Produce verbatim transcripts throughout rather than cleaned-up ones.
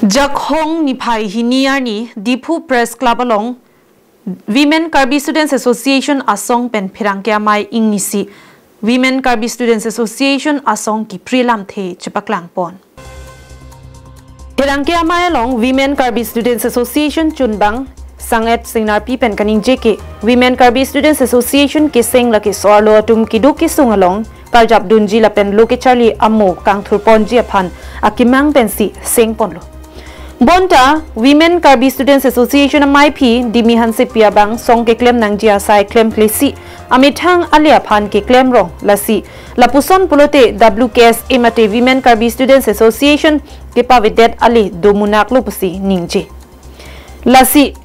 Jakhong niphai hini arni Diphu Press Club along Women Karbi Students Association asong pen Pherangke Amei ingnisi Women Karbi Students Association asong kipri lamthe chepaklangpon. Pherangke Amei along Women Karbi Students Association chunbang Sanget Singnarpi pen kaningje ke Women Karbi Students Association keseng lake so-arlo atum keduk kesung along karjapdunji lapen lo kecharli amo kangthurponji aphan akemang pensi sengponlo. Bonta Women Karbi Students Association ameiphi Dimi Hansepi abang song keklem nangji asai klemklesi amethang ale aphan keklem rong, lasi lapuson pulote W K S A mate Women Karbi Students Association kepavedet ale domunak lo pusi ningje. Lasi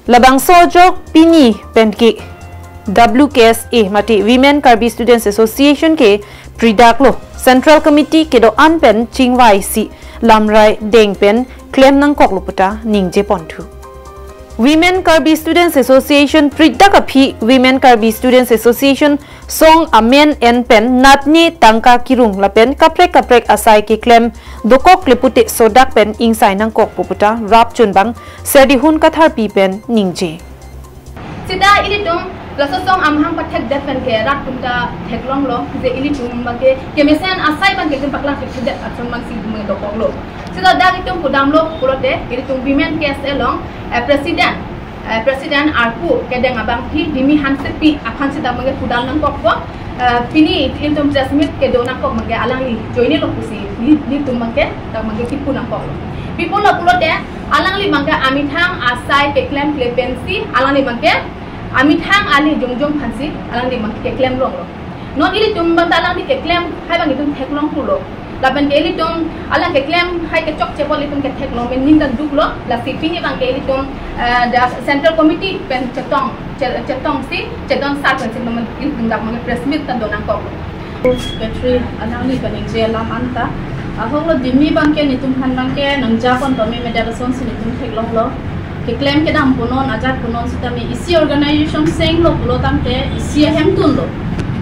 labangso ajok pini pen ke W K S A mate Women Karbi Students Association ke pridak lo, Central Committee kedo-an pen chingvaisi lamrai deng pen klem nangkoklo puta ningjeponthu. Women Karbi Students Association pridak aphi Women Karbi Students Association song amen en pen natne tangka kerung lapen kaprek kaprek asai keklem dokok le pute sodak pen ingsai nangkokpo puta rap chunbang Serdihun Katharpi pen ningje. Sita ilitum laso song amahang pathekdet pen ke rat atum ta theklonglo, je ilitum abang ke kemesen asai abang ke itum paklang thekthedet ason abang si itum dokoklo. Sita dak itum pudamlo pulote ilitum Women K S A along, eh, President, eh, President arpu kedeng abangphi Dimi Hansepi aphan sita abang ke pudam nangkokpo. Eh, pini ilitum press meet kedo nangkok abang ke alangli ajoine lo pusi ili, ilitum abang ke dak abang ke kipu nangkoklo. Pi pulo pulote alangli abang ke amethang asai keklem kle pensi alangli abang ke amethang ale jongjong aphansi alangli abang ke keklem longlo. Non ilitum abang ta alangli keklem hai abang itum theklong pulo. Lapen ke ilitum alang keklem hai kechokche apot ilitum ketheklong pen ning ta duklo. Lasi pini abang ke ilitum, eh, dak Central Committee pen chetong, che-, chetongsi, chetong sar pensi ilitum dak abang ke press meet ta do nangkok. Secretary alangli kaningje alam anta. Ahoklo Dimi abang ke netum aphan abang ke nangjaponpame media asonsi netum theklonglo. Keklem kedam punon, ajat punon sitame isi organization senglo pulo tangte isi ahemtunlo.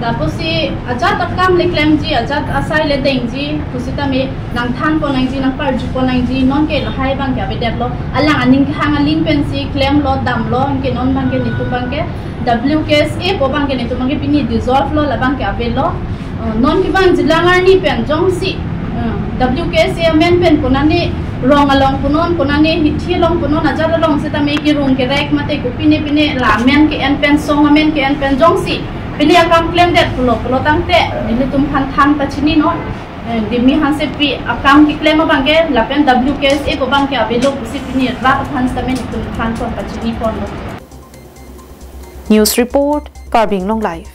Lapusi ajat akam le klemji, ajat asai le dengji pusitame nangthanpon nangji, nangparjupon nangji, non ke lahai abang ke avedetlo. Alang aning kehang aling pensi klemlo, damlo, anke non abang ke netum abang ke W K S A pu abang ke netum abang ke pini dissolve lo, labang ke avelo. Eh, non kevang jilang arni pen jongsi, eh, W K S A amen pen konane rong along punon, konane hithi along punon, ajat along sitame kerung kerek mate kopine pine la amen ke-en pen, song amen ke-en pen jongsi pini akam klemdet pulo, pulo tangte nelitum aphan than pachininon. Eh, Dimi Hansepi akam keklem abang ke lapen W K S A pu abang ke avelo pusi pini rat aphan sitame netum thanpon pachiniponlo. News report, Karbi Anglong Live.